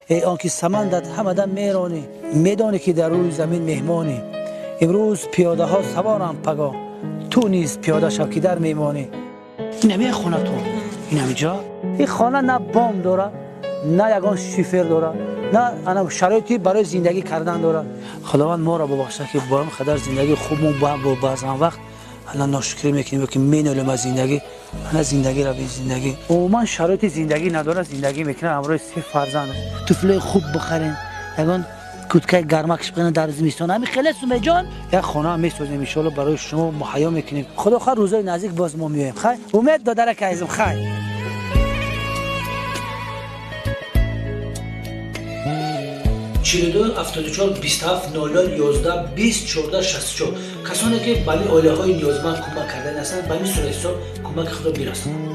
Эй он ки самандат ҳамада меронӣ, медонӣ ки дар рӯи замин меҳмонӣ. Имрӯз пиёдаҳо саворанд, паго ту низ пиёда шав ки дар мемонӣ. Ин ҳамин хонатон, ин ҳаминҷо ин хона на бом дора, на ягон шифер дора, на ана шароити барои зиндагӣ кардан дора. Худованд моро бубахшад, ки бо ҳам қадар зиндагии хуб мо баъзан вақт ана ношукрӣ мекунем, ки менолем аз зиндагӣ. Ана зиндагиро бин, зиндагӣ умуман шароити зиндагӣ надорад, зиндагӣ мекунад ҳамроҳи се фарзанд. Туфлои хуб бихарем, ягон куткаи гармакш бихарем дар зимистон. Ҳамин хеле Сумеҷон, як хона месозем, иншоалло барои шумо муҳайё мекунем. Худо хоҳад, рӯзои наздик боз мо меоем. Хай, умед додарака азизм, хай. 42 74 27 00 11 20 14 64. Касоне ки ба ин оилаҳои ниёзманд кӯмак кардани ҳастанд, ба ин суратҳисоб кӯмаки худро бирасонанд.